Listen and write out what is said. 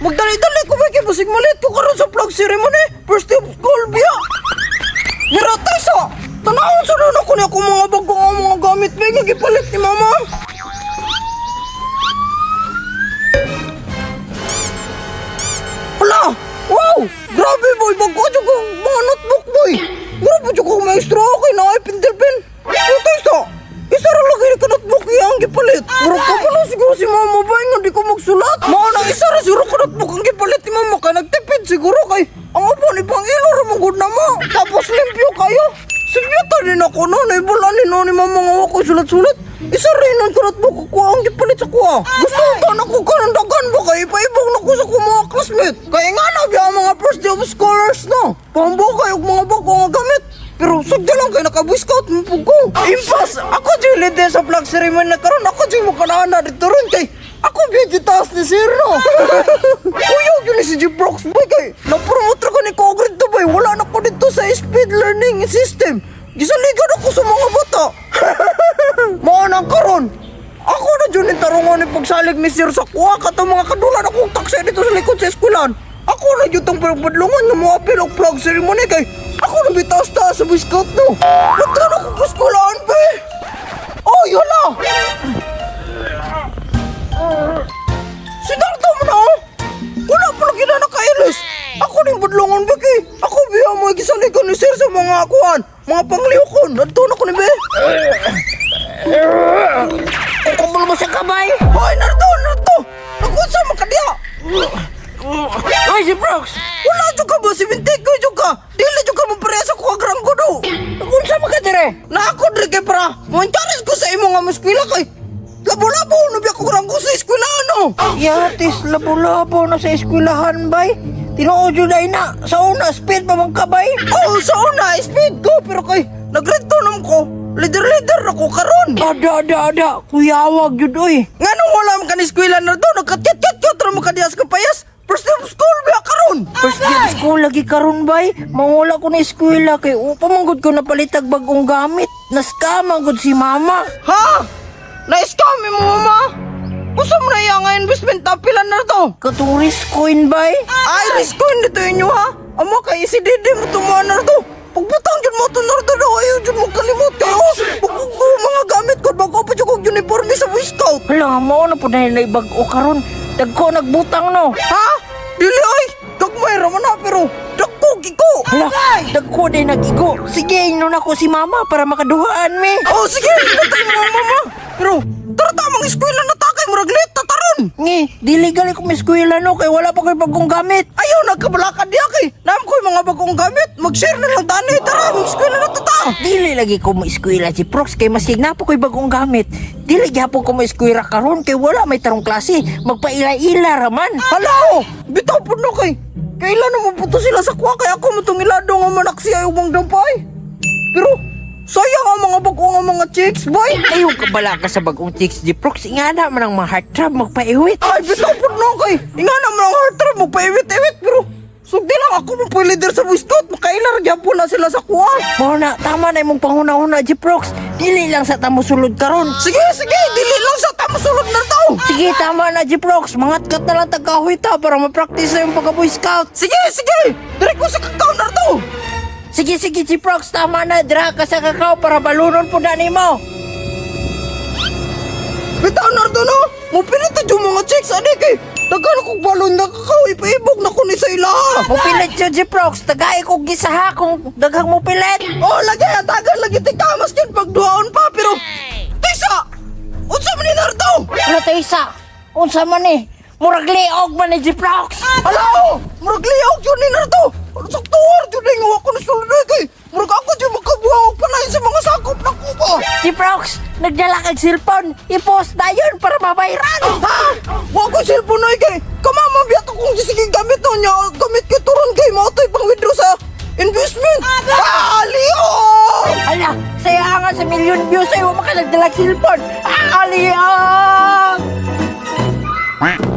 Magdali-dali ko ba kay basig malit ko karon sa flag ceremony. First day of school biya. Niratay sa. Tanawon sa nun ako niya kung mga bago ang mga gamit ba nga gipalit ni mama. Hala! Wow! Grabe boy! Bago jud ko mga notebook boy! Grabe jud ko maestro okay na ay pentel pen. Ito isa! Isa ra lagi ka notebook iya ang gipalit. Murag ka pa lang siguro si mama ba nga di ko magsulat. Mao na isa ra siguro ka notebook ang gipalit ni mama kay nagtipid siguro kay ang uban ipang ilo ra man gud na mo. Tapos limpyo kayo. Sigyata din ako no, naibulan ni no ni mama nga wa ko sulat-sulat. Isa rin ang notebook ko ang gipalit sa kuha. Gusto ko na ko kanang dagan ba kay ipaibong na ko sa ko mga classmate. Kay nga na biya ang mga first day of scholars no. Pambukay og mga bago nga gamit. Pero sugda lang kay naka-boy scout mo pug ko. Impas, ako jud leader sa flag ceremony na karon. Ako jud mo kanana dito ron kay ako biya gitaas ni sir no. Kuyog yun ni si G. Brooks boy kay na-promote ra ko ni Kogrid to boy. Wala na ko dito sa speed learning system. Gisaligan ako sa mga bata. Mao nang karon. Ako na dyan yung tarungan ni pagsalig ni Sir sa kuha katong mga kadulan akong taksi dito sa likod sa eskwelahan. Ako na dyan itong pagpadlungan nga mga apil og flag ceremony kay ako na bitaas taas sa Boy Scout no. Nagtan ako sa eskwelahan be. Oh, yun na. Si Darto mo na oh. Wala pa lagi na nakailis. Ako ning budlongon be kay. Ako biya mo gisaligan ni Sir sa mga kuan, mga panglihokon. Adto na ko ni be. Kukumbol mo sa kamay. Hoy, Nardo, Nardo! Nagunsa man ka diha? Oy, si Brooks! Wala jud ka ba? Si Bintigo jud ka! Dili jud ka mo pareha sa kuha granggo do! Nagunsa man ka dire? Na ako diri kay para mo-encourage ko sa imo nga mo-eskwela kay labo-labo na biya ko granggo sa eskwela ano. Yatis, labo-labo na sa eskwelahan, bay. Tinuod yun ay na. Sa una, speed pa man ka, bay. Oh, sa una speed ko pero kay nagreto nam ko. Leader-leader na ko karon. Ada, ada, ada. Kuyawag yun, oy. Nganong wala man ka ni eskwela na to? Nagkatyat-kyat ra man ka diha sa kapayas. First day of school biya karon. First day of school lagi karon bay. Mangula ko na eskwela kay upa manggod ko napalitag bagong gamit. Naskama gud si mama. Ha? Na-scam mo mama? Usa man na iya nga investment tapilan na to? Katong risk coin bay. Ay, risk ko dito inyo ha. Amo kay CDD mo tumuha na to. Pagbutang dyan mo to nardo daw, ayaw dyan mo kalimot kayo. Pag mga gamit ko, bago pa dyan kong uniforme sa Boy Scout. Hala, mao na po na bag-o karon. Dagko nagbutang no. Ha? Dili ay, dagmay raman na pero dagko giko. Hala, dagko din nag-igo. Sige, inon ako si mama para makaduhaan mi. Oh, sige, natay mo ang mama. Pero, tara tamang eskwela na takay, murag late na taron. Ngi, dili gali ko eskwela no kay wala pa ko'y bagong gamit. Ayaw, nagkabalakad diya kay. Naam ko'y mga bagong gamit. Mag-share na lang tani. Tara, mag-eskwela na tata. Dili lagi ko mo eskwela si Prox kay maski na po ko'y bagong gamit. Dili gyapon ko mo eskwela karon kay wala may tarong klase. Magpaila-ila raman. Hala oh, bitaw po na kay. Kailan naman po to sila sa kuha kaya ako mo itong ilado nga manak siya yung bang dampay. Pero, sayang ang mga bago nga mga chicks, boy. Ayaw ka bala ka sa bagong chicks di Prox. Ingana man ang mga heartthrob magpaiwit. Ay, bitaw po na kay. Inga naman ang heartthrob, magpaiwit-iwit. Pero, sugdi lang ako mo po leader sa Boy Scout. Makailar gyapon na sila sa kuha. Mao na, tama na imong panghuna-huna di Prox. Dili lang sa tamo sulod karon. Sige, sige, dili lang sa tamasulod na to. Sige, tama na di Prox. Mangatkat na lang tagkahoy ta para ma-practice na yung pagka-Boy Scout. Sige, sige, dire ko sa kakao na to. Sige, sige, G Prox, tama na. Dira ka sa kakao para balunon po na nimo. Bitaw Nardo no, mo pinito yung mga chicks ani kay. Daghan akong balon na kakao, ipaibog na ko ni sa ilaha. Mupilit siya, G Prox. Tagay kong gisaha kung daghang mupilit. Oh, lagi atagan lagi ti kamas kin pagduhaon pa pero Tisa! Unsa man ni Nardo? Ano tayo isa? Unsa man eh? Murag liog man ni G Prox. Hala oh, murag liog yun ni Nardo. Ano sa tuwar yun ni nga ako nasulod kay. Murag ako jud makabuha og panayon sa mga sakop na ko ba. G Prox, nagdala kag cellphone. I-post na yun para ma-viral. Ha? Wa ko cellphone oy kay. Kamama biya to kung sige gamit no niya, gamit ko turon kay mao to'y pang withdraw sa investment. Ah, liog! Ala, saya nga sa million views ay wa makanagdala cellphone. Ah, liog! Quack.